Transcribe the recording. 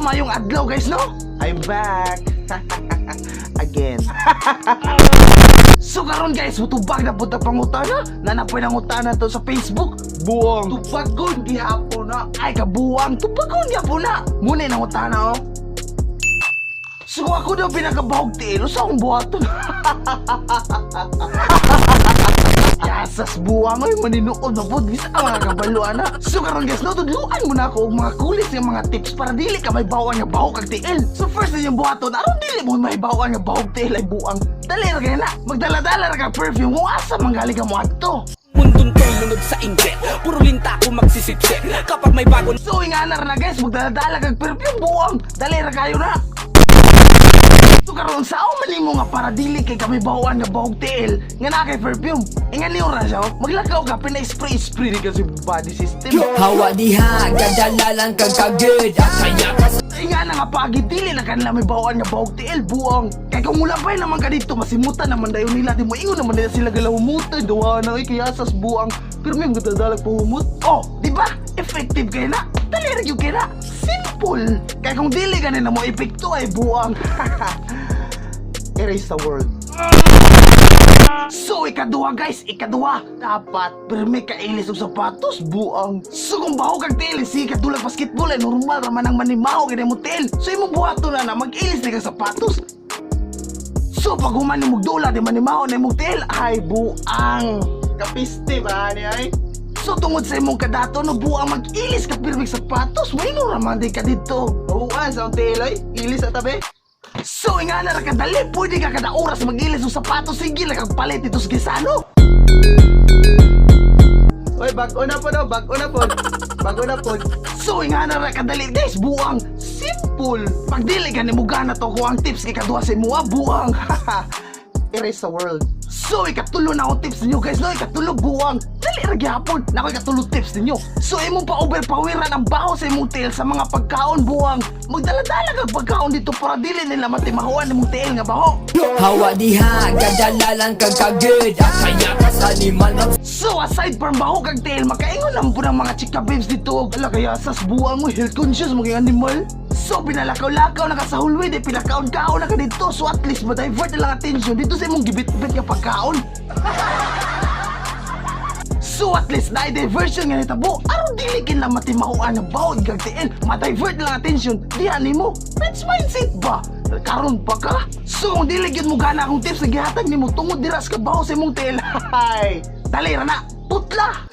Mayong adlaw, guys, no? I'm back again. So karon, guys, mutubag na pud ta pangutana. Nanapoy nangutana to sa Facebook. Buang. Tubagon gihapon na. Ay kabuang, tubagon gihapon na. Muna nangutana oh. So kung ako daw pinakabahog tiil, sa akong buhaton? Yasas buwang oy, maninuod na pud bisa ka mga kabalo ana. So karon, guys, no, tudluan mo na ako og mga kulis nga mga tips para dili ka mahibaw-an nga bahog kag tiil. So first na yung buhaton aron dili mo mahibaw-an nga bahog tiil ay buang. Dali ra kay na, magdala-dala ra ka perfume kung asa man galing ka mo adto. Mundong to'y lunod sa inggit. Puro linta ako magsisipsip kapag may bago. So ingana ra na, guys, magdala-dala kag perfume, buang. Dali ra kayo na. So karon, sa man nimo nga para dili kay kami bawaan nga bahog tiil nga naa kay perfume? Ingan niyo ra siya, oh. Maglakaw ka pina-spray-spray ni kasi body system. Hawa diha, gadalalan kag kagid. Kaya ka Inga na nga pagi dili na kanila may bawaan nga bahog tiil, buang. Kay kung mulabay naman ka dito, masimutan naman dayon nila, di mo ingon naman nila sila galaw humutan. Duwa na oy kaya sas buang. Pero may mga pa humot. Oh, di ba? Effective kay na. Dali ra gyud kay na. Simple. Kay kung dili ganin na mo epekto ay buang. Erase the world. So, ikaduha, guys, ikaduha. Dapat pirmi ka ilis og sapatos, buang. So, kung baho kag tiil, sige kadulag basketball, ay normal raman ang manimaho kay mo tiil. So, imong buhaton na na, mag-ilis ni kag sapatos. So, pag human ni dula, di manimaho na imong tiil, ay buang. Kapiste ba ni ay? So, tungod sa imong kadato, no, buang, mag-ilis ka pirmig sapatos, may no raman di ka dito. Uwan sa akong tiil oy. Ilis sa tabi. So, nga na ra kadali, pwede ka kada oras mag-ilis og sapatos, sige lang kag palit dito sa Gisano. Oy, bag-o na po daw, bag-o na po. Bag-o na po. So nga na ra kadali, guys, buang. Simple. Pag dili ka nimo gana to ko ang tips kay kaduha sa imuha, buang. Erase the world. So ikatulo na akong tips ninyo, guys, no, ikatulo, buang. Dali ra gyapon. Na ako ikatulo tips ninyo. So imong pa overpoweran ang baho sa imong tiil sa mga pagkaon, buang. Magdala-dala kag pagkaon dito para dili nila matimahuan imong tiil nga baho. Hawa diha, gadalalan kag kagid. Kaya ka sa animal. So aside from baho kag tiil, makaingon lang po ng mga chika babes dito. Ala kaya sas buang mo, health conscious mga animal. So pinalakaw-lakaw na ka sa hallway, di pinakaon-kaon na ka dito. So at least ma-divert na lang attention dito sa imong gibit-bit nga pagkaon. So at least na diversion nga nitabo aron dili kin lang matimahuan ng baho kag tiil, ma-divert na lang attention diha nimo. Rich mindset ba? Karon pa ka? So kung dili gyud mo gana akong tips na gihatag nimo tungod dira sa kabaho sa imong tiil, hay. Dali ra na, putla.